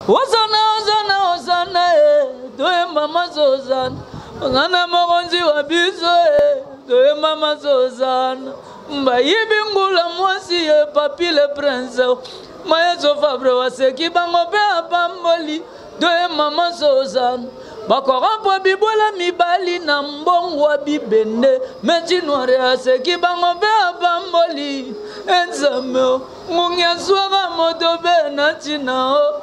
Hosana, hosana, hosana, eh, toyemba masozana. Hosana mokonzi wa biso, eh, toyemba masozana. Bayibi ngula mwasi ye papi le prince. Mayeso Fabre waseki bango mpe apamboli toyemba masozana. Bakorompre bibwela mibali na mbongo ya bibende meti noire aseki bango mpe apamboli enzambe Ngungi azwaka moto be na ntina o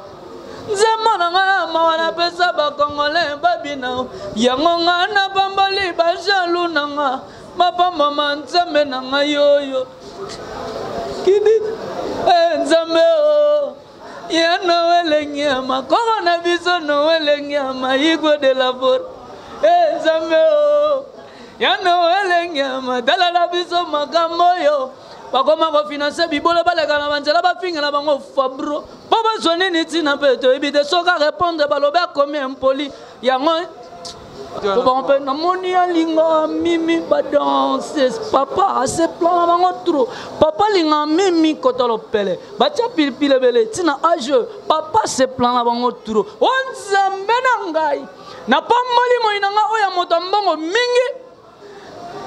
nzembo na ngai ya mawa napesa bakongole babina o yango ngai napamboli bajalu na nga mapambama nzambe na ngai yoyo kidi eh, nzambe o ya noelengi ya makoko na biso noelengi ya mayigo de la for eh, nzambe o ya noelengi ya matalala biso makambo oyo bakoma kofinanse bibolo baleka na banzela bafingela bango fabro mpo bazwa nini ntina mpe toyebi te soki arepondre balobi akomi impoli yango po bango mpe namoni alinga mimi badanse papa ase plan na bango trop papa alinga mimi kota lopele batya pilipili ebele ntina age papa se plan na bango trop o nzambe na ngai napamboli moi na ngai oyo ya moto ya mbongo mingi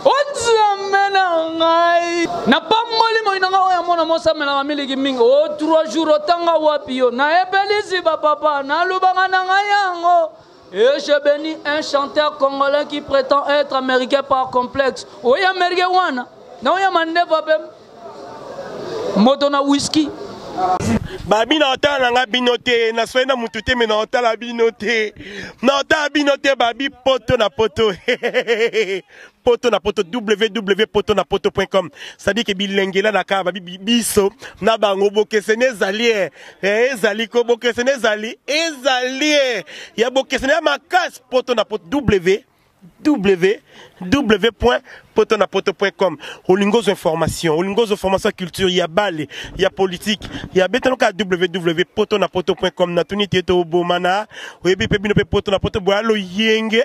O Nzambe na ngai, napamboli moi na ngai oyo amona mwasi amelaka miliki mingi. O trois jours otanga wapi yo? Nayebelisi ba papa, nalobaka na ngai yango. Et je bénis un chanteur congolais qui prétend être américain par complexe. Oyo américain wana, na oyo mandefa pe moto na whisky. Babi na otala na nga bino te na soyi na mutu te me na otala bino te na otala bino te babi poto na poto poto na poto www poto na poto.com c'est-à-dire que bilengela na kaka babi biso na bango bokeseni ezali e eh, ezali ko bokeseni ezali ezali e ya bokeseni ya makasi poto na poto w www.potonapoto.com olingi ozwa information olingi ozwa formation ya culture ya bale ya politique ya betano kaka www.potonapoto.com natuni te tobomana oyebi mpe bino mpe poto na poto boya loyenge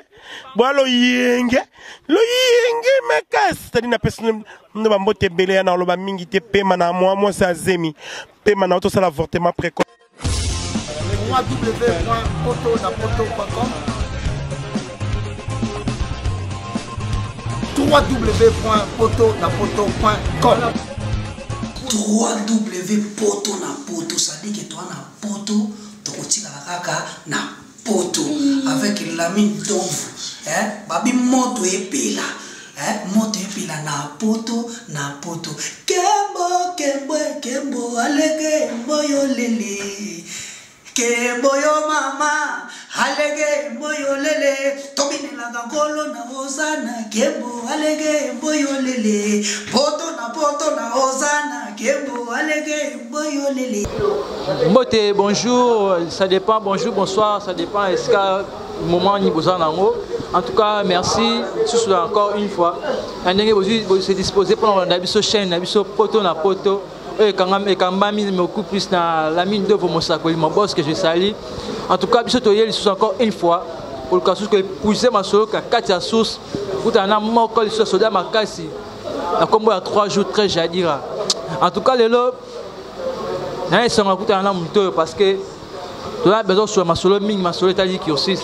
boya loyenge loyenge makasi cetadi napesi no bambote ebele ya na oloba mingi te pema na mwa mwasi azemi pema na otosala avortement précoce www.potonapoto.com www.potonapoto.com 3W poto na poto c'est-à-dire que toi na poto tokotikala kaka na poto avec Lamine Domvu hein babi moto epela hein moto epela na poto na poto kembo kembo kembo alege mboyo lele kembo yo mama alege mboyo lele tobinelaka nkolo na ozana kembo alege mboyo lele poto na poto na ozana kembo alege mboyo lele Mbote, bonjour, ça dépend, bonjour, bonsoir, ça dépend, est-ce que moment ni boza nango. En tout cas, merci, sous encore une fois. Na ndenge bozwi se disposer mpona kolanda biso chaîne na biso poto na poto oyo ekambami beaucoup plus na Lamine Dovo Mosakoli, mon boss que je salue. En tout cas, biso toye lisusu encore une fois koluka susu koepuise masolo ka kati ya source kutana na moko lisusu ya soda makasi na nkombo ya 3 jours très jadira. En tout cas, lelo na esengo ya kutana na moto oyo parce que toza besoin kosolola masolo mingi masolo etali cursus.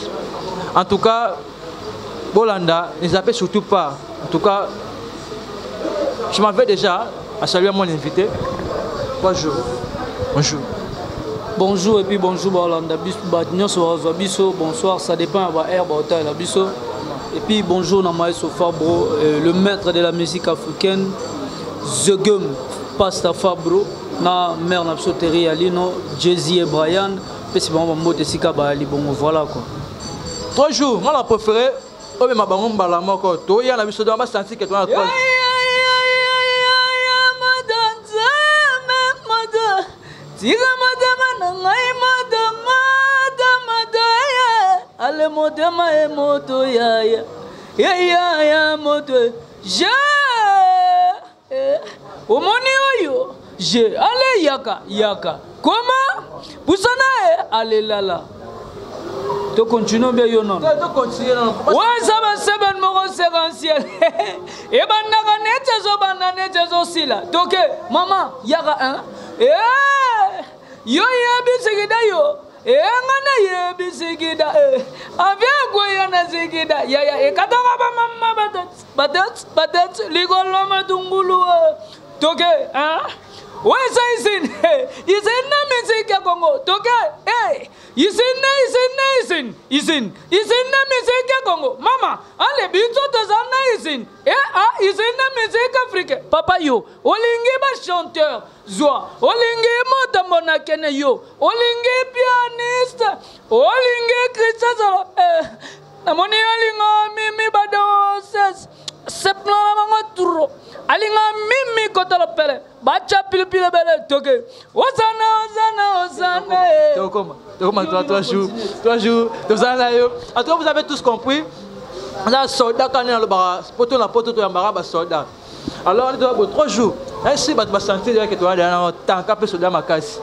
En tout cas, bolanda, ne zappez surtout pas. En tout cas, je m'en vais déjà à saluer mon invité. Bonjour. Bonjour. Bonjour et puis bonjour Bolanda biso ba nyonso bazwa biso bonsoir ça dépend ya ba heure baotalela biso et puis bonjour na maestro Fabro le maître de la musique africaine The Gum Pasta Fabro na mère na biso Terry Alino Jay-Z et Brian pesi bango bambote esika bayali bongo voilà quoi. 3 jours nga na préféré obema bango mbala moko toya na biso donc basanti ke toza na 3 tika motema na ngai moto moto moto ye ale motema ye moto yaya yaya moto je omoni oyo je ale yaka yaka koma pusana ye alelala to continue bien yo nono oyo ba seben moko séquentiel ebandaka neti ezobanda neti ezosila toke mama yaka 1 yo yebi sekida yo. Enga nayebi zigida eh. Avia kweya na zigida yaya ekataka bamama batat batat batat likolo matungulu eh. Toke hein? Wesa izin izin na miziki ya Congo toke eh. Izin na izin na izin izin izin na miziki ya Congo mama ale biso toza na izin eh, ah, izin na miziki Afrique papa yo olingi ba chanteur Zwa olingi motambo na kene yo olingi pianiste olingi christazala eh, namoni alinga mimi badanses sepla na bango tro alinga mimi kotala pele batya pilipili ebele toke ozana ozana ozana eh. Tokoma, tokoma, toi, toi, jour, toi, jour, tozala na yo. En tout cas, vous avez tous compris. Aza soldat quand alobaka poto na poto toyambaka basoldat. Alors nde toza boye 3 jours ainsi bato basentir deja ke toza deja na tanka mpe soda makasi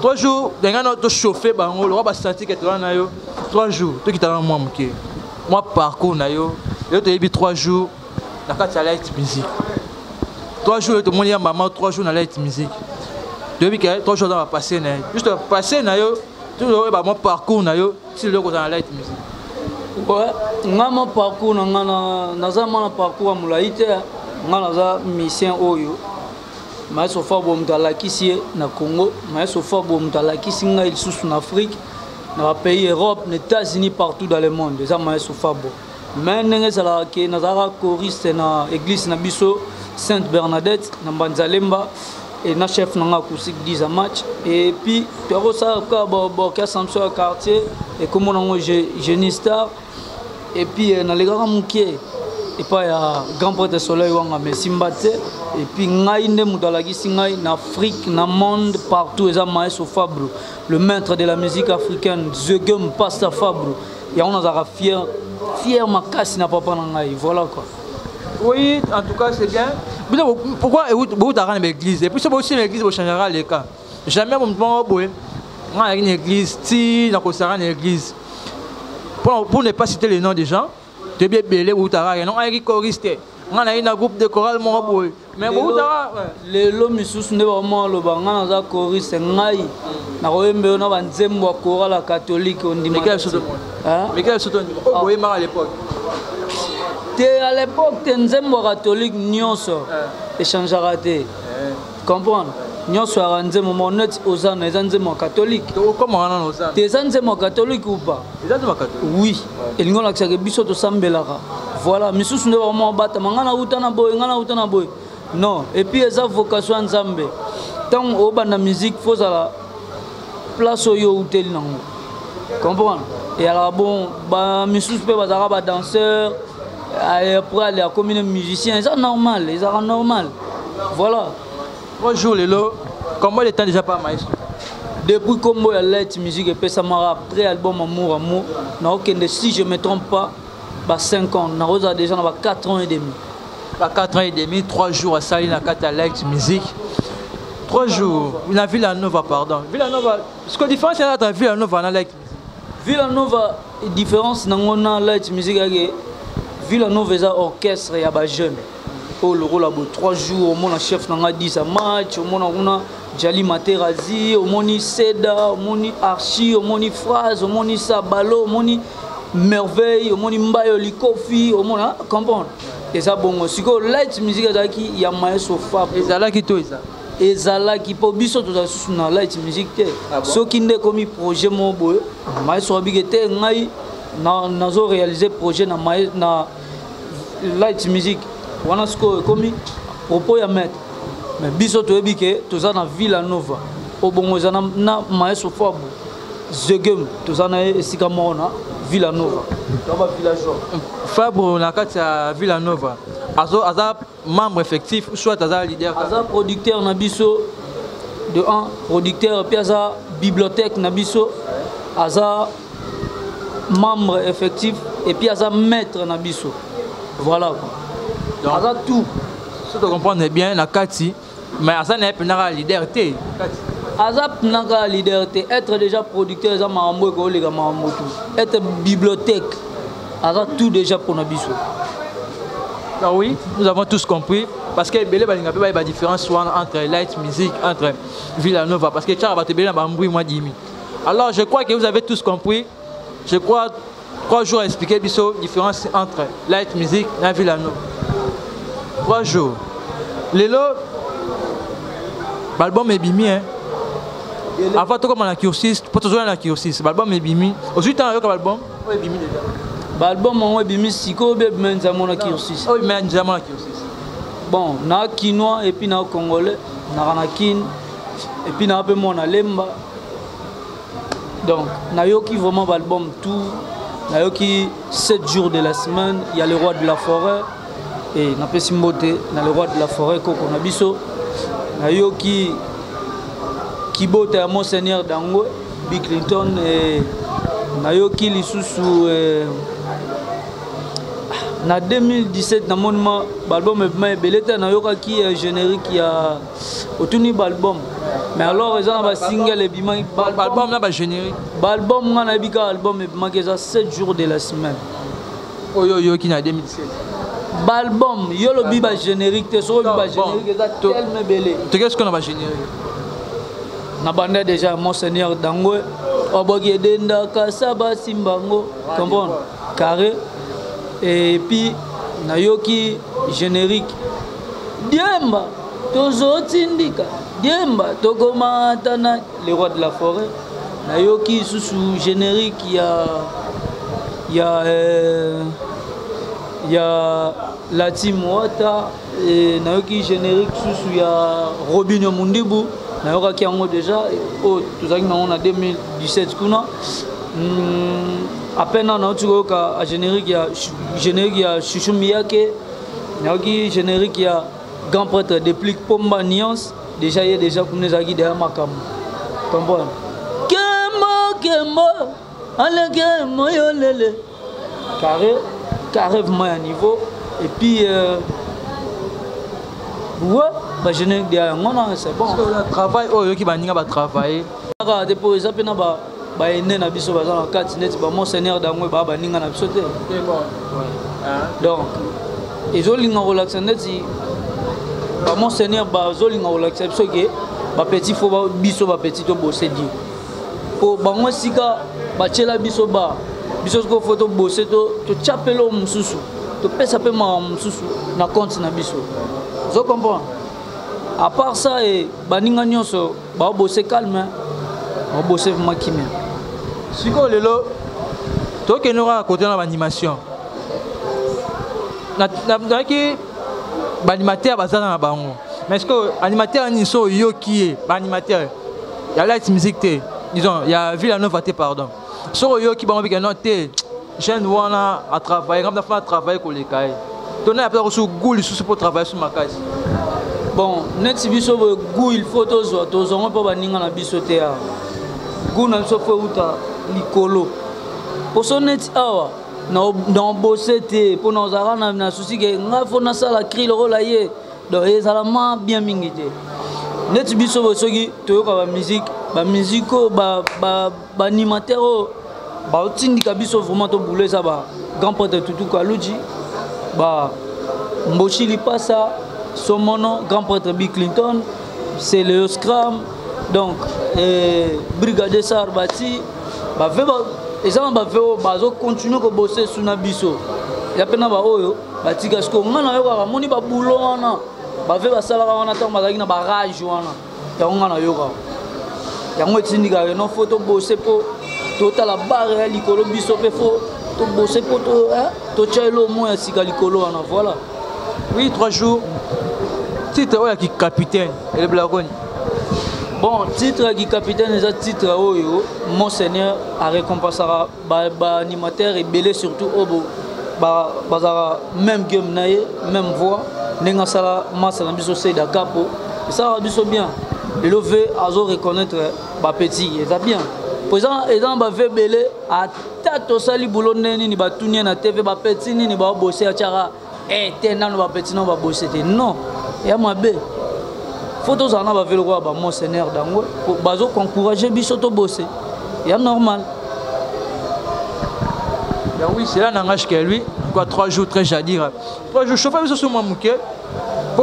3 jours ndenge na tochauffe bango lokwa basentir ke toza na yo 3 jours tokita na mwa moke mwa parcours na yo yo toyebi 3 jours na kati ya light music 3 jours yo tomoni ya mama 3 jours na light music toyebi ke 3 jours aza bapasse na ye juste passe na yo toyeba mwa parcours na yo ti lelo kozala na light music. Ouais, nga mwa parcours na nga naza mwa na parcours ya molai te nga naza musicien oyo maestro Fabro moto alakisi ye na Congo maestro Fabro moto alakisi ngai lisusu na Afrique na bapays Europe na États-Unis partout dans le monde eza maestro Fabro mais ndenge ezalaka ke nazalaka choriste na église na biso Sainte Bernadette na Mbanzalemba et na chef na nga acoustique 10 à match et puis tokosala kaka baorchestre na biso ya quartier ekombo nango génie star et puis euh, nalekaka mokie epai ya grand prêtre soleil wanga mais esimba te et puis ngai nde moto alakisi ngai na afrique na monde partout eza maestro fabro le maître de la musique africaine zegem pasta fabro yango nazalaka fier fier makasi na papa na ngai voilà quoi. Oui, en tout cas, c'est bien. Pourquoi vous avez une église? Et puis, si vous avez une église, vous changerez les cas. Jamais vous me dites, vous avez une église, si vous avez une église. Pour ne pas citer les noms des gens, tu es bien belé, vous avez non, un choriste. On a un groupe de chorale, mon boy. Mais vous avez. Lelo misusu nde bakoma oloba ngai naza choriste ngai nakoyemba yo na banzembo ya chorale ya catholique ondima boyembaka à l'époque te à l'époque te nzembo ya catholique nyonso echangeaka te comprendre nyonso yaka nzembo moko neti ozana eza nzembo ya catholique te eza nzembo ya catholique ou pas oui elingi olakisaka biso tosambelaka voilà misusu nde bakoma obatama ngai nauta na boye ngai nauta na boye non et puis eza vocation ya nzambe ntango obanda musique fo ozala place oyo outeli nango comprendre eyalaka bon bamisusu mpe bazalaka badanseur après ale akomi ne musicien eza normal ezalaka normal voilà. Bonjour lelo combien de temps déjà pas maestro? Depuis kombo ya light musique epesamaka après album amour amour naokende si je me trompe pas ba 5 ans nakozala déjà na ba 4 ans et demi. Ba 4 ans et demi 3 jours asali na kati ya light musique 3 jours na Villa Nova pardon Villa Nova ce que différence ya entre Villa Nova na light musique? Villa Nova différence nango na light musique yake Villa Nova eza orchestre ya ba jeunes oyo lokola bo 3 jours omona chef na nga 10 a match omona kuna Jali Materazi omoni Seda omoni Archie omoni Phrase omoni Sabalo omoni Merveille omoni Mbayo Likofi omona comprendre eza bongo sikoyo light musique ezalaki ya maestro Fab ezalaki to eza ezalaki mpo biso tozala susu na light musique te ah bon? Soki nde ekomi projet moko boye maestro abike te ngai nazo réaliser projet na, na light musique wana sikoyo ekomi propos ya maître mais biso toyebi ke toza na Villa Nova oyo bongo eza na, na maestro Fabu Zegem toza na ye esika moko na Villa Nova toza ba villageois. Fabro na kati ya Villa Nova azo aza membre effectif ou soit aza leader? Aza producteur na biso de un producteur puis aza bibliothèque na biso aza membre effectif et puis aza maître na biso voilà quoi. Donc, aza tout si tu comprends bien na kati mais aza na ye mpenza kaka leader te aza mpenza kaka leader te être déjà producteur eza makambo ekoleka makambo tout être bibliothèque aza tout déjà mpona biso. Ah oui, nous avons tous compris parce que ebele balinga mpe bayeba différence wana entre light music entre Villa Nova parce que tiaka bato ebele na bambwi mwa dimi Alors je crois que vous avez tous compris. Je crois 3 jours à expliquer biso différence entre light music na Villano. 3 jours. Lelo baalbum ebimi, hein. Avant tokoma na cursus, mpo tozoya na cursus, baalbum ebimi. Ozwi ntango ayoka baalbum oyo ebimi déjà? Baalbum yango ebimi sikoyo obe ebima nzambo na cursus? Oyo ebimi nzambo na cursus. Bon, na kinois et puis na congolais, naka na Kine et puis na mpe mwana Lemba. Donc nayoki vraiment baalbum tout. Nayoki 7 jours de la semaine, il y a le roi de la forêt et napesi mbote na le roi de la forêt, koko na biso. Nayoki Kibota ya Monseigneur Dango Bill Clinton et nayoki lisusu na 2017. Namoni ma baalbum ebima ebele te. Nayokaki générique ya otuni baalbum, mais alors eza na basingle ebimaki. Baalbum na bagénérique. Baalbum, nga nayebi kaka album ebimaki eza 7 jours de la semaine. Oyo oyoki na 2017? Baalbum, yo lobi bagénérique te. Soki oyebi bagénérique, eza tellement ebele. Toke sikoyo na bagénérique. Na banda déjà Monseigneur Dango oboki edendaka sa basimbango, comprendre carré. Et puis nayoki générique Diemba, tozotindika Diemba, tokomata na le roi de la forêt. Nayoki lisusu générique ya la team Wata. E nayoki générique susu ya Robinio Mundibu, nayokaki yango déjà oyo tozalaki nango na 2017 kuna. À peine nauti koyoka générique ya Chuchu Miyake. Nayoki générique ya grand prêtre Déplique Pomba Nuance déjà, ye déjà kuna ezalaki deya makambo, comprendre kembo kembo aleke moyo lele carré carré, vraiment ya niveau. Et puis ouais, bagénérique deya yango na, c'est bon. Travail oyo oyoki baninga batravaille? Kaka te, mpo eza mpe na baene na biso baza na kati, neti bamonseigneur Dango, baa baninga na biso te. Donc ezolinga kolakisa neti bamonseigneur bazolinga kolakisa biso ke bapetits, faut biso bapetits tobose di po bango esika batiela biso ba biso. Sikoyo faut tobose, totya mpe eloko mosusu, topesa mpe makambo mosusu na compte na biso, ozo comprendre. À part ça, e baninga nyonso baobose calme, baobose vraiment kimia. Sikoyo lelo tokende kaka kote na baanimation. Nayaki baanimateur baza na bango, mais sikoyo animateur nini so oyoki ye, baanimateur ya light music te, disons ya Villa Nova te, pardon, soki oyoki bango bike non te, jeune wana atravaille, ngambi nafa atravaille koleka ye, to na ya mpe kosu gu lisusu mpo travaille su makasi? Bon, neti biso boye, gu il faut tozwa, tozwango mpo baninga na biso te. Awa gu na biso faut euta likolo, poso neti awa na obose te, mpo na ozalaka na susi ke ngai faut nasala cri lokola ye. Donc ezala ma bien mingi te. Neti biso boye, soki toyoka bamusique, bamusique oyo baanimateur oyo baotindika biso vraiment tobula, eza ba grand prêtre Tutu Kaluji, ba Mboshi Lipasa Somono, grand prêtre Bill Clinton, c'est le Scram, donc brigadier Sar Bati, bave eza na bave oyo bazocontinue kobose su na biso ya mpe na baoyo batika. Sikoyo ngai nayokaka, moni babulo wana bave basalaka wana ntango bazalaki na barage wana, yango ngai nayokaka yango etindikaka no faut tobose mpo totala bare ya likolo. Biso mpe faut tobose mpo totya elo mo ya sika likolo wana, voilà. Oui, 3 jours, titre oyo ya kicapitaine elobelaka koni? Bon, titre ya kicapitaine eza titre oyo monseigneur arécompensaka baanimateur ebele, surtout oyo bazalaka même game na ye, même voix, ndenge asala masa na biso Seida Kapo. Esalaka biso bien. Lelo ve azo reconnaître bapetits, eza bien, po eza na bave ebele. Ata tosali bulo nde nini, batuni ye na TV, bapetits nini baobose, atiaka te nano bapetits nano babose te. Non, ya mabe. Faut tozala na bave lokola bamonseigneur Dango, bazoencourage biso tobose, ya normal. Ben oui, c'est là n'engage que lui. Quoi, 3 jours, très à dire. 3 jours, chauffeur, sur moi, mouké. Po,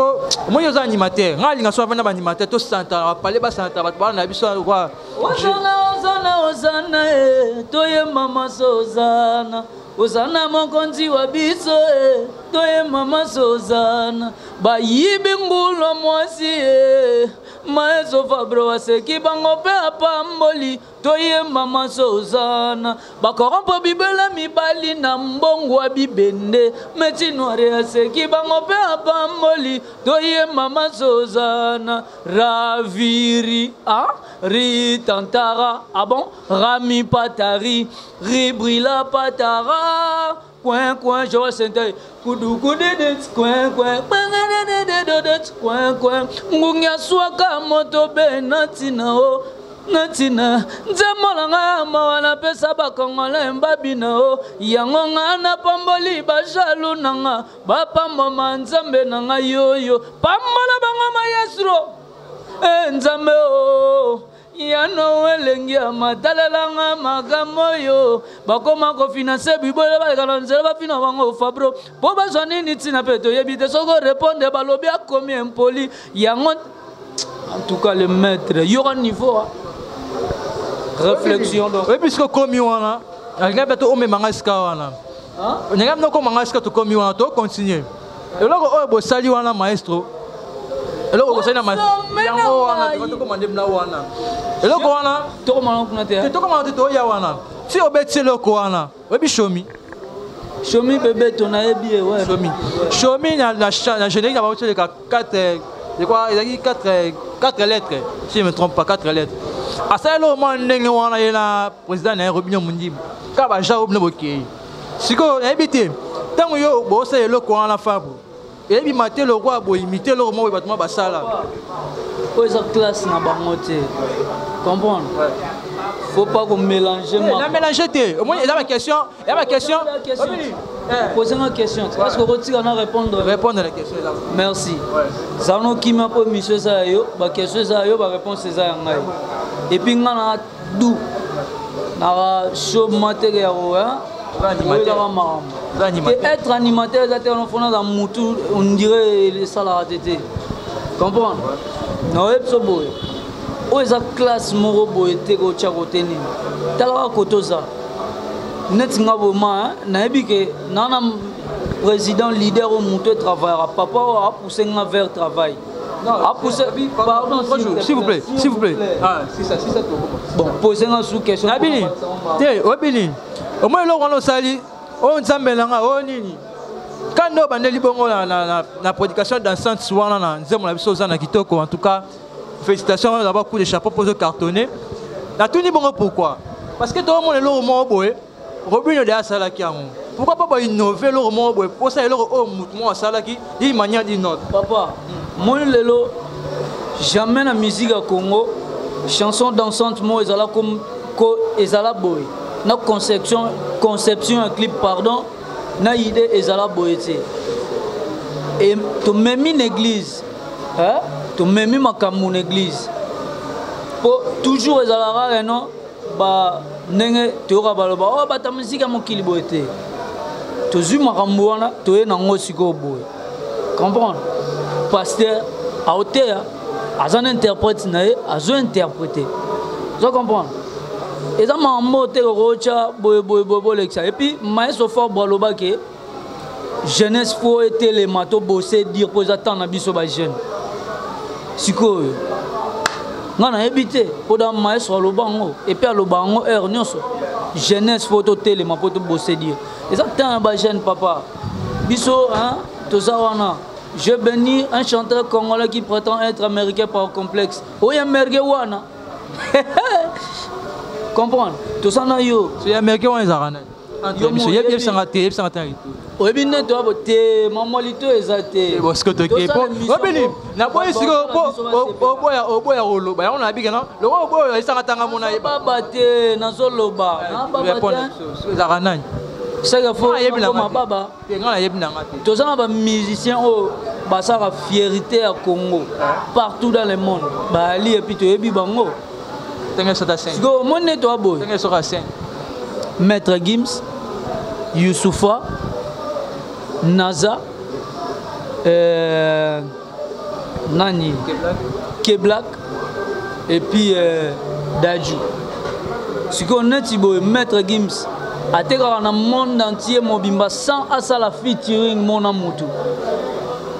moi, je suis animateur. Nga linga so avanda animateur, to santa, parler ba santa, ba na biso quoi. Ozana. Ozana, ozana, eh, toyemba maso ozana. Ozana mokonzi wa biso, eh, toyemba maso ozana. Bayibi ngulwa mwasi, eh, Maestro Fabro aseki bango mpe apamboli, toyemba maso ozana. Bakorompo bibele mibali na mbongo ya bibende, Meti Noire aseki bango mpe apamboli, toyemba maso ozana. Raviri, ah, ritantara, ah bon, rami patari, ribrila patara, coin coin, Joël Saint-Aïe, kudu kudu coin coin, coin coin, ngungia swaka moto be na tina o, na tina, nzembo na ngai ya mawa napesa bakongolais mbabina o, yango nga napamboli bajalu na nga, bapambama nzambe na ngai yoyo, pambola bango maestro, e nzambe o, yano elengi ya matalelanga makambo oyo bakoma kofinanse bibwele baleka na nzela bafina bango fabro mpo bazwa nini ntina mpe toyebi te soki orepondre balobi akomi impoli yango. En tout cas le maître yoka niveau hein. Réflexion donc. Oyebi soki okomi wana alingai mpe to omemanga esika wana olingai mpe okomanga esika tokomi wana tokontinue eloko oyo bosali wana maestro, eloko bosali na yango wana tokoma nde mna wana eloko wana tokomana kuna te, tokomana te, toya wana ti obeti eloko wana. Oyebi Shomi? Shomi bebe tonayebi ye, ouais. Shomi, Shomi na générique na bango tioleka 4, je crois ezalaki 4 lettres, si je me trompe pas, 4 lettres. Asali eloko mwa ndenge wana ye na président na ye Robinio Mundibu kaka baja oyo bino bokei sikoyo. Nayebi te ntango yo bosala eloko wana Fabro, eyebi mate eloko boye, imite eloko moko bato mwa basala. Oyo eza classe na bango te, comprendre, faut pas komélanger. Na mélange te, omoni eza baquestion, eza baquestion. Pose nga question, est ce que okotika na répondre? Répondre la question eza. Merci. Zala nokima mpo émission eza ya yo, baquestion eza ya yo, baréponse eza ya ngai. Et puis nga na du naka show mateke ya ko oyelaka makambo te. Être animateur eza te wana fona aza mutu on dirait esalaka te te, comprendre. Naoyebi so boye, oyo eza classe moko boye te kotya kote nini. Talaka kote oza neti nga boma, nayebi ke naa na président leader oyo motu etravaillaka, papa oyo apousse nga vers travail. Apousse, pardon. S'il vous plaît, s'il vous plaît. Ah, c'est ça, c'est ça. Bon, posez nga sous question. Nabini te, oyebini omoi eloko wana osali oyo nzambe na nga oyo nini kanda oyo bandeli bongo na prédication dansante wana na nzembo na biso oza na kitoko. En tout cas félicitations d'abord, coup de chapeau pour cartonner. Natuni bongo pourquoi? Parce que toomona eloko moko boye Robinio de asalaki yango, pourquoi pas bainnove eloko moko boye, posala eloko oyo motu moko asalaki d'une manière d'une autre? Papa, moi lelo jamais na musique ya Congo chanson dansante moko ezala ko ezala boye na conception ya clip, pardon, na idée ezala boye te. E tomemi na église, hein? Tomemi makambo na église po toujours ezalaka reno ba ndenge toyoka baloba oyo bata miziki ya mokili boye te. Tozwi makambo wana, toye nango sikoyo boye, comprendre. Pasteur aoteya, aza na interprète na ye, azo interpréter, ozo comprendre. Eza makambo te kokotya boye boye boye bolekisa. Et puis maestro Fabre alobaki jeunesse fo etelema, tobose dire mpo eza temps na biso bajeune. Sikoyo nga nayebi te mpo da maestro aloba yango, et puis aloba yango heure nyonso, jeunesse fo totelema mpo tobose dire eza temps ya bajeune. Papa biso, hein, toza wana. Je bénis un chanteur congolais qui prétend être américain par complexe. Oyo américain wana, comprendre, toza na yo. So américain wana ezalaka nani? Biso yebisanga te, yebisanga te. Oyebi nde toya te, mama lito eza te. Siko toke obini naboyi sikoyo po oboya, oboya koloba yango nayebike no loko oboya oyesanga tanga mona. Baba te, nazoloba. Ezalaka nani? Seke fo baba. Nga nayebi nanga te. Toza na bamusicien oyo basalaka fierté ya Congo partout dans le monde, baali, et puis toyebi bango. Sikoyo omoni nde toya boye, Maître Gims, Youssoufa, Naza, nani, Keblak, et puis Daju. Sikoyo neti boye Maître Gims atekaka na monde entier mobimba sans asala featuring mona mutu.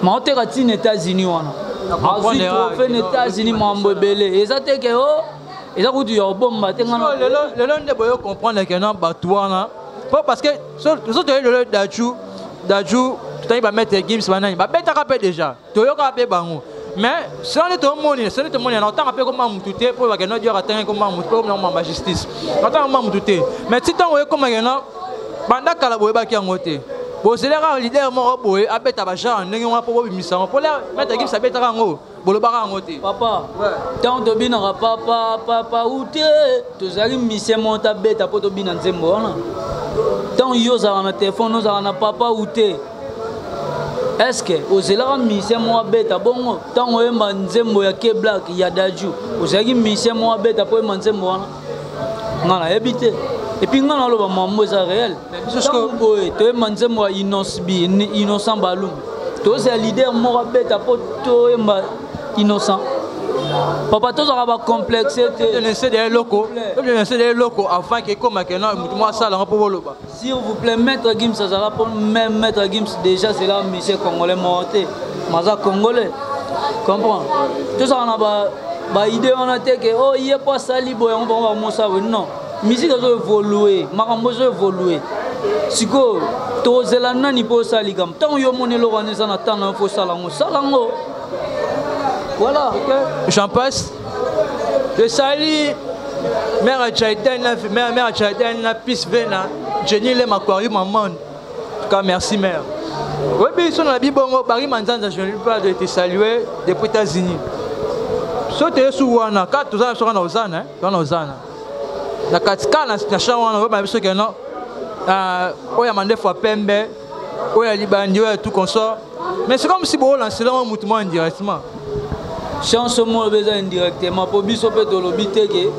Maoteka ti na États-Unis wana. Azwi trophée na États-Unis mambo ebele. Eza te ke oh eza kutu ya obomba te ngana. Lelo lelo nde boyo comprendre que non bato wana po parce que so toyebi lelo Dadju Dadju totangi ba Maître Gims banani babetaka mpe déjà toyokaka mpe bango mais soki nde tomoni soki nde tomoni na otanga mpe koma mutu te mpo bakende dior atangi koma mutu mpo koma ma justice na otanga koma mutu te mais ti ntango ekomaka na banda kala boyebaki yango te bozelaka leader moko boye abeta bagenre ndenge wana mpo bobimisa yango mpo maître Gims abetaka yango bolobaka yango te papa ntango tobinaka papa papa ute tozalaki mise moko tabeta mpo tobina nzembo wana ntango yo ozalaka na telefone ozalaka na papa ute est ce que ozelaka musicien moko abeta bongo ntango oyemba nzembo ya ke black ya daju ozalaki musicien moko abeta mpo oyemba nzembo wana ngai nayebi te epuis ngai naloba mambo eza réel ntango boye toyemba nzembo ya innosbi innocent balumbi tozela leader moko abeta mpo toyemba innocent papa tozalaka bacomplexe te eloko avant ke ekoma ke na motu moko asala yango mpo boloba. S'il vous plaît, Maître Gims azala pour même Maître Gims déjà c'est là monsieur congolais morté. Maza congolais. Comprends? Tout ça on a ba ba idée on a te que oh il est pas sali boy on va mosa non. Musique ezo évoluer, makambo ezo évoluer. Siko tozela nani po osala likambo ntango yo omoni eloko wana eza na ntango na yo fo osala yango sala yango voilà. J'en passe. Je salue Mère Chaiden, mère, mère Chaiden, Peace Vena, Jenny Lem Aquarium Maman. En tout cas, merci mère. Oui, mais ils sont dans la Bible, Barry Manzanza, je ne lui pas de te saluer depuis États-Unis. Sote sous wana, quand tous sont dans Ozana, dans Ozana. Na katika na na champ wana, ba biso que non. Euh, oya mandefu pembe, oya libandi, oya tout consort. Mais c'est comme si bo lancer là mutu moi indirectement. Chance moko eza indirectement mpo biso mpe tolobi te ke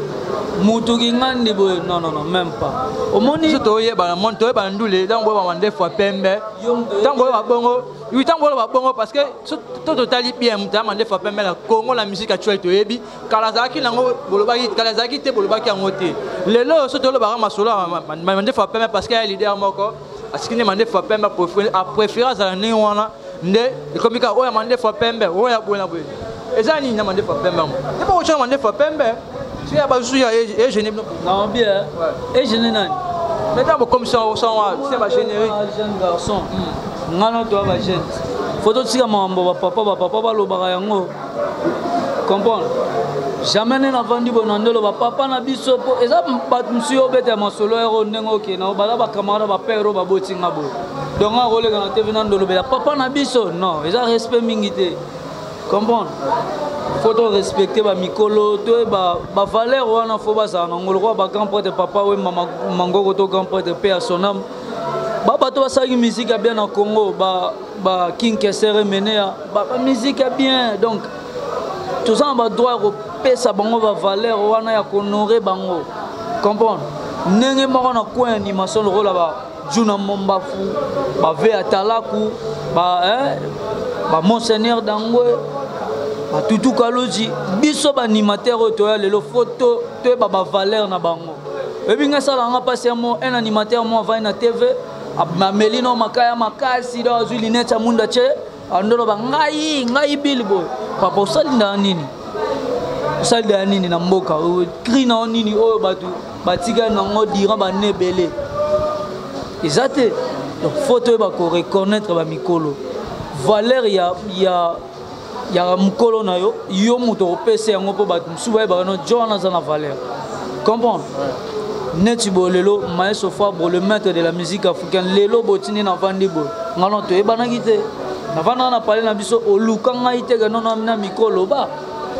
mutu kingandi boye non non non même pas. Omoni biso toyeba na toyeba ndule ntango boyeba mandefu ya pembe ntango boyeba bongo oui ntango boyeba bongo parce que to totali bien moto ya mandefu ya pembe na Congo na musique actuelle toyebi kala azalaki nango bolobaki kala azalaki te bolobaki yango te lelo so tolobaka masolo ya mandefu ya pembe parce que ya leader moko asiki nde mandefu ya pembe apréféré azala ndenge wana nde ekomi kaka oyo ya mandefu ya pembe oyo ya boye na boye eza nini na mandefu ya pembe yango nde bokotya mandefu ya pembe soki ya basusu ya egene bino non bien egene nani mais ntango bokomisa osanwa se bagénérique jeune garçon nga na toya bajeune fo totika makambo bapapa bapapa balobaka yango comprendre jamais nde navandi boye na ndolo bapapa na biso mpo eza bato mosusu yo obeta ya masolo yako ndenge okenda baza bacamarade bapere oyo baboti nga boye donc nga koleka na tv na ndolobela papa na biso non eza respect mingi te comprendre faut to respecter bamikolo toyeba bavaleur wana fo bazala nango lokola bagrand prêtre papa wemba mangoko to grand prêtre mpe ya son âme ba bato basalaki musique ya bien na Congo ba ba King Kester Emenea ba, ba musique ya bien donc toza na badroit ya kopesa bango bavaleur wana ya kohonore bango comprendre ndenge moko na coin animation lokola ba Juna Mombafu ba ve Atalaku ba hein, ba Monseigneur Dangwe ba Tutu Kaloji biso ba animateur oyo toya lelo faut toyeba bavaleur na bango oyebi ngai esalaka nga mpasi ya mo un animateur mo avandi na tv ameli no makaya makasi do azwi linete ya mwindu atie andoloba ngai ngai bili boye papa osalindaka nini osalindaka nini na mboka cri na yo nini oyo bato batikali nango durant bane ebele eza te donc faut toyeba koreconnaitre bamikolo valeur ya, ya ya mokolo na yo yo moto okopesa yango mpo bato mosusu bayebaka no jo wana aza na valeur comprendre neti boye lelo maestro Fabre le maître de la musique africaine lelo botindi navandi boye ngai no toyebanaki te navandaka na palais na biso oluka ngai te ke nono na micro loba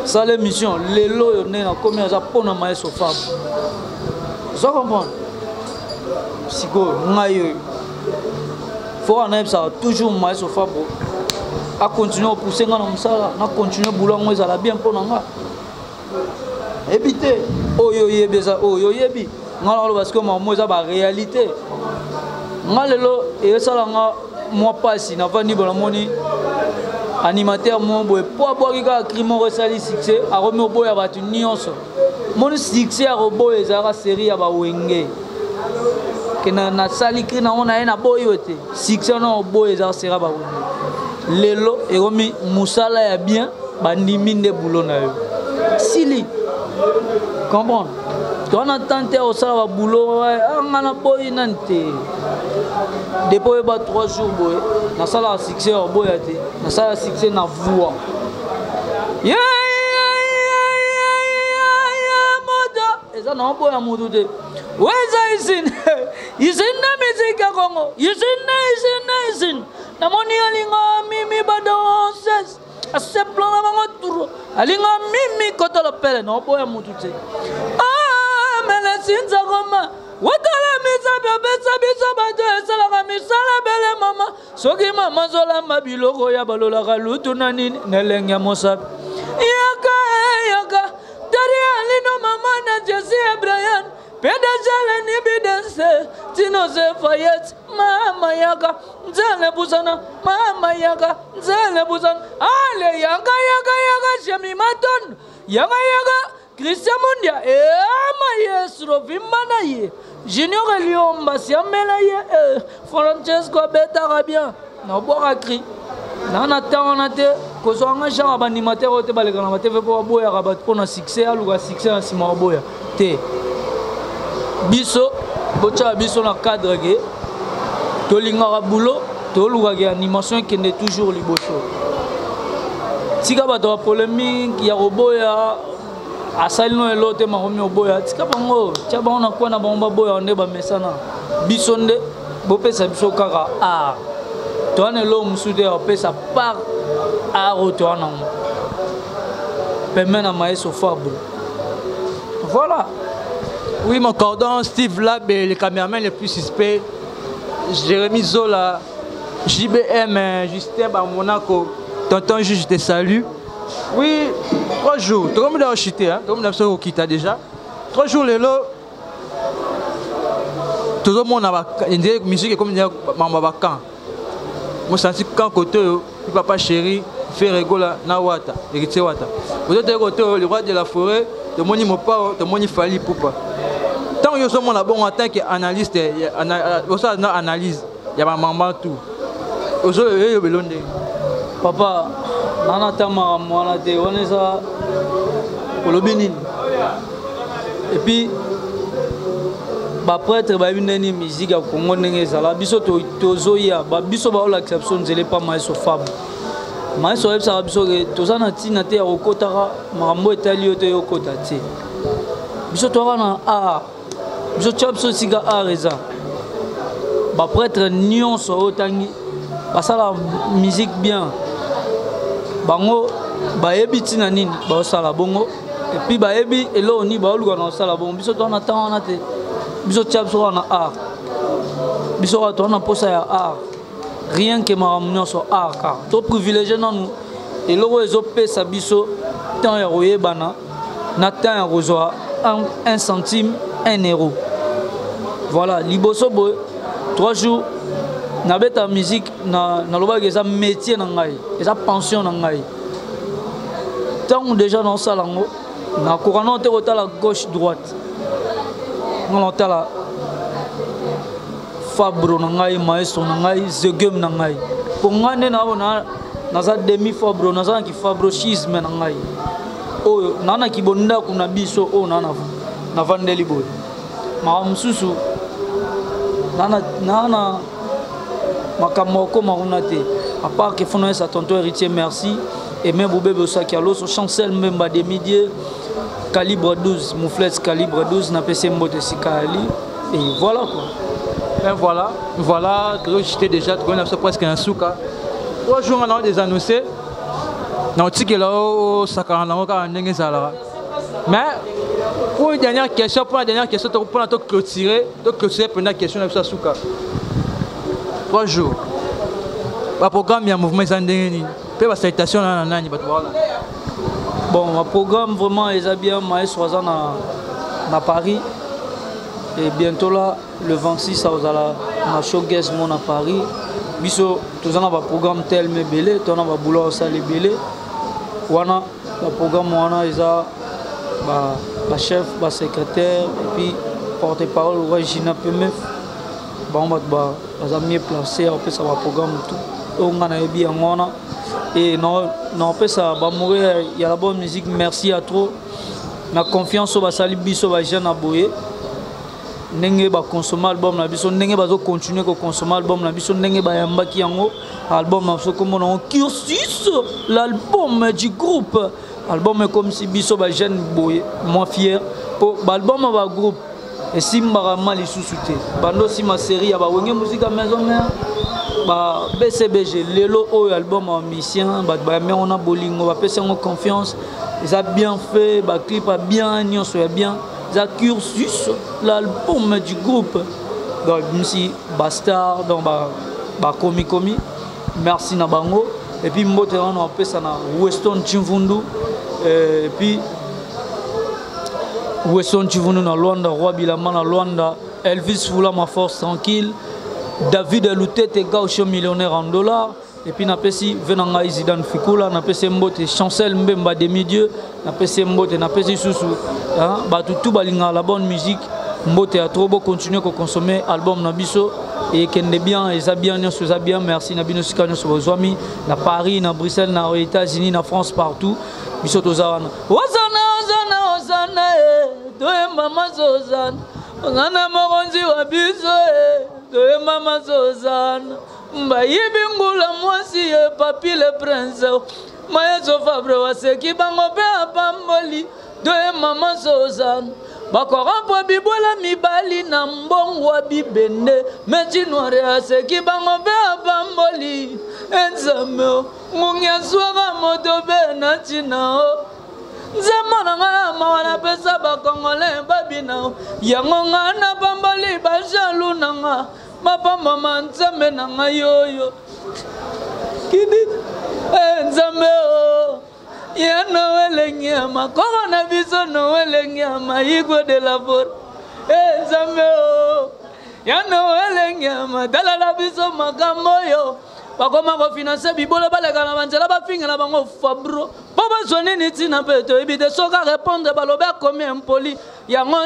sala émission lelo oyo ndenge nakomi aza mpo na maestro Fabre oza comprendre sikoyo ngai oyo fo wana nayebisaka toujours maestro Fabro acontinue kopousse nga na mosala na continue boulot yango ezala bien mpo na nga nayebi te oyo oyebi eza oyo oyebi nga nakoloba sikoyo makambo eza baréalité nga lelo esala nga mwa mpasi navandi bo namoni animateur moko boye mpo abwaki kaka cri moko esali succès akomi oboya bato nyonso. Moni succès ya robo ezalaka série ya bawenge ke nasali kri nango na ye naboyi yo te. Succès wana oboyi ezalaka série ya bawenge. Lelo ekomi mosala ya bien, bandimi nde boulot na yo sili comprendre. Towana temps te osala baboulot nga naboyi nani te. Depuis oyeba 3 jours boye nasalaka succès ya oboya te, nasala succès na voix. Eza na oboya motu te. Weza isine isine miziki ya Kongo isine isine isine namoni alinga mimi badanses asepla na bango turo alinga mimi kotala pele na oboya motu te. Melesinza koma watala misapi opesa biso bato esalaka misala bele mama. Soki mama azolamba biloko ya balolaka lutu na nini na elenge ya mosapi. Yaka yaka tari alino mama na Jesse Brian PDG Leni Bidense Tino Zefayet mama yaka nzele busana mama yaka nzele busana ale yaka yaka yaka Jemi Maton yaka yaka Christian Mundia ema Yesu rovimba na ye Junior Eliomba siamela ye Francesco abetaka bien na obwaka cri na na ntango wana te kozwa nga genre ba animateur oyo te baleka na ba TV mpo baboyaka bato mpo na succès, aluka succès na nsima baboya te. Biso botyaka biso na cadre ke tolingaka boulot, tolukaka animation ekende toujours liboso. Tika bato ya polémique ya koboya asali no elo te makomi oboya, tika bango, tia bango na kwana bango baboya nde bamesana. Biso nde bopesa biso kaka art, towana eloko mosusu te ya kopesa part art oyo towana yango pembe na maestro Fabro. Voilà. Oui, mon cordon, Steve Labé, le caméraman le plus suspect, Jérémy Zola, JBM, Justin Monaco, tonton juge, je te salue. Oui, 3 jours, tout le monde a chuté, hein, tout le monde a quitté déjà. 3 jours, les lots, tout le monde a une musique comme Mamba Bakan. Moi, c'est un camp côté, papa chéri, Ferregola, Nawata, héritier Wata. Vous êtes côté, le roi de la forêt, de Moni Mopao, de Moni Fally Ipupa. Tant que nous sommes bon en tant qu'analyste, analyse, il y a ma maman tout. Papa, nana tama mwana te wana eza olobi nini? Et puis ba prêtre bayebi ndenge nini musique ya Congo ndenge ezala biso tozoya ba biso baolakisa biso nzela epa maestro Fab. Maestro ayebisaka biso ke toza na ntina te ya kokotaka makambo etali yo te yokota te. Biso toyaka na art, biso tia biso esika art eza. Ba prêtre nyonso oyo otangi basala musique bien, bango bayebi ntina nini baosala bongo, et puis bayebi eloko nini baoluka na kosala bongo. Biso toza na temps wana te, biso tia biso kaka na art, biso kaka toza na posa ya art, rien que makambo nyonso art kaka to privilégier nanu eloko oyo ezopesa biso temps ya koyebana na temps ya kozwa 1 centime 1 euro. Voilà, liboso boye 3 jours nabeta musique nalobaki eza métier na ngai, eza pension na ngai. Ntango déjà naosala yango nakoka nano te kotala gauche droite, nga naotala Fabro na ngai, maestro na ngai, zegem na ngai. Po ngai nde naona naza demi Fabro, naza na kifabrochisme na ngai. Oyo na na kibondaku na biso oyo na na vandeli boye. Makambo mosusu na na na makambo okoma kuna te. À part que fona sa tonton héritier merci Aimé Boubébé Osaki Aloso, Chancel Mbemba Demidier, calibre 12, Mouflets calibre 12, na PC Mbote Sikali. Et voilà quoi. Ben voilà, voilà, j'étais déjà, tu connais presque un souka. 3 jours on a des annoncés. Na otikela o sakana na oka ndenge zala. Mais pour une dernière question, pour la dernière question, pour la clôturer, to clôturer pour la question na souka. 3 jours. Ba programme ya mouvement eza ndenge nini? Pe ba salutation na nani bato wana. Bon, ma programme vraiment eza bien, maestro aza na Paris. Et bientôt là, le 26 aozala na showcase mon à Paris. Biso toza na ba programme tel mebele, toza na ba boulot osala ebele. Wana ba programme wana eza ba Bachef, basecrétaire, et puis porte parole roi Gina Pemef, bango bato baza mieux placé ya kopesa baprogramme tout oyo ngai nayebi yango wana. E naopesa bamoure ya la bonne musique merci ya trop na confiance oyo basali biso bajeune na boye, ndenge bakonsome album na biso, ndenge bazocontinue kokonsome album na biso, ndenge bayambaki yango album na biso kombo nango Cursus, l'album du groupe. Album ekomisi biso bajeune boye mwa fier, mpo baalbum ya bagroupe esimbaka ma lisusu te. Bando nsima série ya bawenge Musica Maison Mère, ba BCBG, lelo oyo album ya musicien, bato bayambi yango na bolingo, bapesi yango confiance, eza bien fait, baclip ya bien, nyonso ya bien, eza Cursus, l'album du groupe. Donc ebimisi bastar, donc bakomikomi, merci na bango. Et puis mbote wana opesa na Weston Chimvundu, et puis Weston Chimvundu na Luanda, Roi Bilama na Luanda, Elvis Fula ma force tranquille, David Lutete gaucho millionnaire en dollars. Et puis napesi ve na ngai Zidane Fikula, napesi mbote Chancel Mbemba demi dieu, napesi mbote, napesi susu bato tout balingaka la bonne musique, mbote ya trop. Bocontinue koconsommer album na biso ekende bien, eza bien, nyonso eza bien. Merci na bino sika nyonso bozwami na Paris, na Bruxelles, na États-Unis, na France, partout biso toza wana. Ozana, ozana, ozana, toyemba mazozana, ozana mokonzi wa biso, toyemba mazozana. Bayibi ngula mwasi ye Papi le Prince, Mayeso Fabre waseki bango mpe apamboli, toye mama Sozana. Bakorompo bibwela mibali na mbongo ya bibende, meti noire aseki bango mpe apamboli. Nzambe ngungi aswaka moto mpe na ntina o nzembo na ngai ya mawa napesa bakongolais babina yango, ngai napamboli bajalu na nga, mapambama nzambe na ngai oyo kidi. Nzambe o ya Noel ngiama koko na biso, Noel ngiama igwe de la forêt. Nzambe o ya Noel ngiama talala biso makambo oyo bakoma kofinanse bibolo, baleka na banzela bafingela bango Fabro mpo bazwa nini? Ntina mpe toyebi te. Soki arépondre, balobi akomi impoli. Yango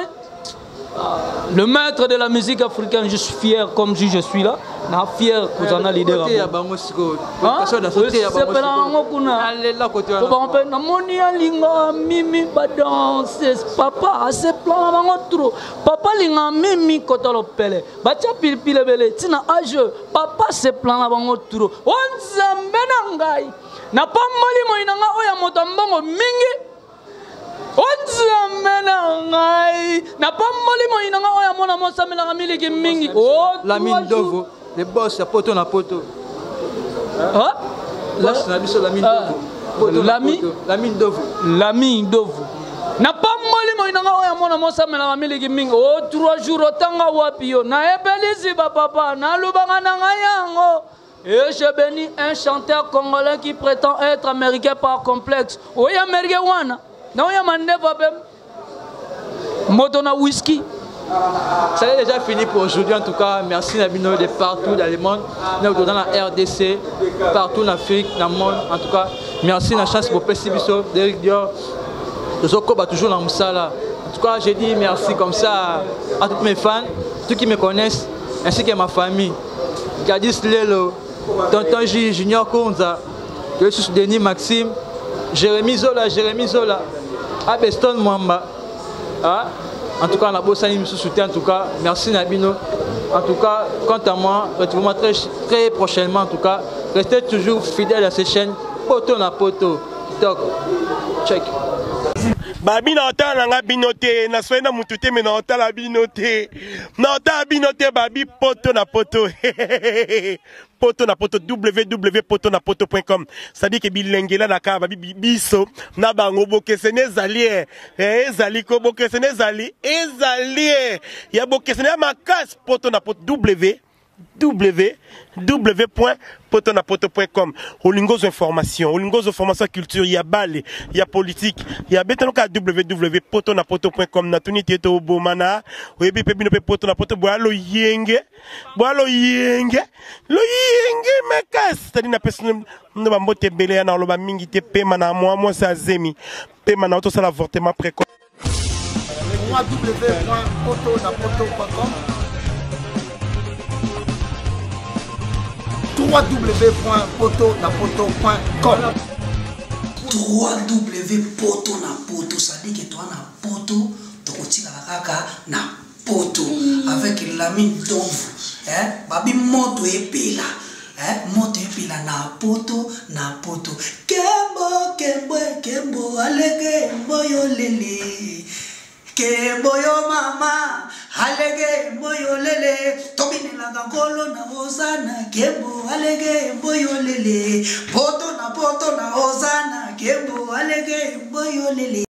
le maître de la musique africaine, je suis fier comme si je suis là na fier kozala leader. Ya bango sikoyo. Sepela yango kuna po bango mpe namoni alinga mimi badanse, papa asepela na bango trop. Papa alinga mimi kota lopele, batia pilipili ebele ntina age, papa asepela na bango trop. O nzambe na ngai, napamboli moi na ngai oyo ya moto ya mbongo mingi. O nzambe na ngai, napamboli moi na ngai oyo amona mosamelaka miliki mingi. Lamine Dovo, le boss ya poto na poto. Boss na biso Lamine Dovo. Lami. Lamine Dovo. Lamine Dovo, napamboli moi na ngai oyo amona mosamelaka miliki mingi. O 3 jours otanga wapi yo nayebelisi bapapa nalubaka na ngai yango. Et je bénis un chanteur congolais qui prétend être américain par complexe. Oya américain wana. Na oya mandeva bem. Moto na whisky. Ça est déjà fini pour aujourd'hui en tout cas. Merci na bino de partout dans le monde. Nous dans la RDC, partout en Afrique, dans le monde. En tout cas, merci na chance pour bopesi biso Derrick Dior. Tozokoba toujours dans mosala. En tout cas, j'ai dit merci comme ça à tous mes fans, tous qui me connaissent, ainsi que ma famille. Gladys Lelo, Tonton J, Junior Konza, Jesus Denis Maxime, Jérémy Zola, Jérémy Zola, Abeston Mwamba. Ah, en tout cas, on a beau soutien, en tout cas, merci na bino. En tout cas, quant à moi, retrouvez-moi très, très prochainement. En tout cas, restez toujours fidèles à cette chaîne, Poto na Poto. Talk. Check. Babi na otala na nga bino te, naswai na mutu te, me na otala bino te, na otala bino te. Babi poto na poto, poto na poto, www poto na poto.com, c'est-à-dire que bilengela na kaka babi biso na bango bokeseni ezali ezali ko bokeseni ezali ezali ya bokeseni ya makasi. Poto na poto, w www.potonapoto.com. Olingi ozwa information, olingi ozwa information ya culture, ya bale, ya politique, ya betano kaka www potonapoto.com. Natuni te tobomana oyebi mpe bino mpe poto na poto boya loyenge, boya loyenge, loyenge makasi. C'est-à-dire napesi no bambote ebele ya na oloba mingi te. Pema na mwa mwasi azemi, pema na otosala avortement précoce. www.potonapoto.com www.potonapoto.com 3w poto na poto sadike toa na poto tokotikala kaka na poto avec Lamine Domvu eh babi moto epela eh moto epela na poto na poto kembo kembo kembo alege mboyo lele kembo yo mama alege mboyo lele tobinelaka nkolo na hosana kembo alege mboyo lele poto na poto na hosana kembo alege mboyo lele.